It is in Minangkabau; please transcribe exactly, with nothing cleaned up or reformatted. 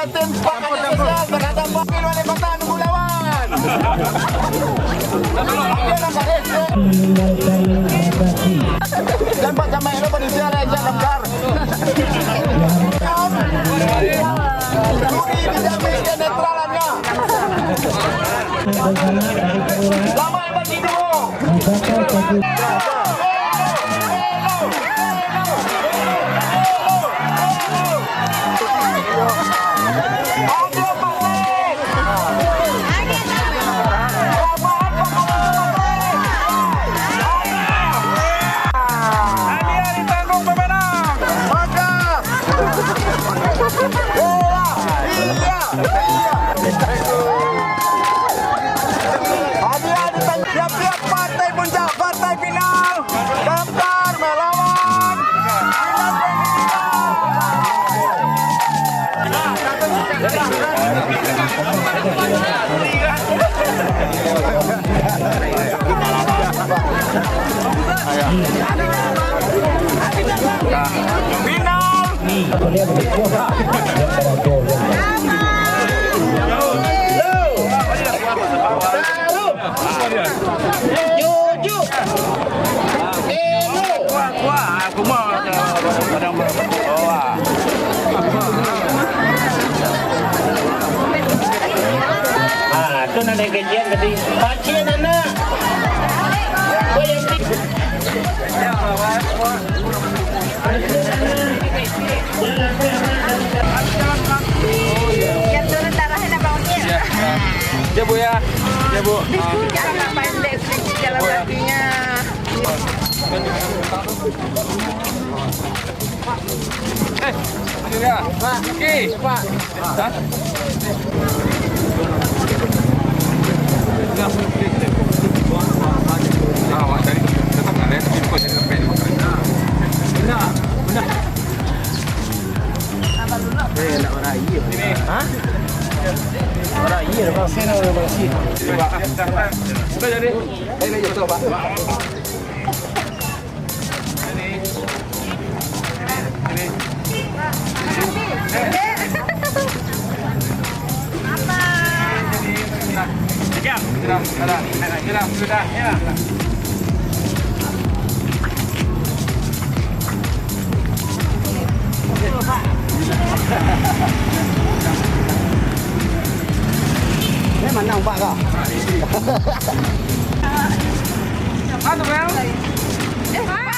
Tim pakaian sosial berhadapan, wakil wali kota nunggu lawan. Dia nampak, eh, eh. Nampak sama elok pada sial, eh, jangan damkar. Juri dijamin kenetralannya. Selamat bagi duo. Hadiah di tang-, siap-siap partai puncak, partai final. Daftar melawan. Final. Ah, tu nan ado gajian tadi. Pacian anak. Kau yang ti- Yang turun darahnya dah bangun dia. Ya. Ya, Bu, ya. Ya, Bu. Ah. Jangan main listrik di jalan kakinya. Eh, ini dia. Pak. Oke. Pak. Hah? Eh, nak orang iya. Hah? Orang iya dah, Bang. Sini orang Malaysia. Sudah jadi. Eh, ni je tu, Pak. Eh, mana nampak kau? Anu, Bang.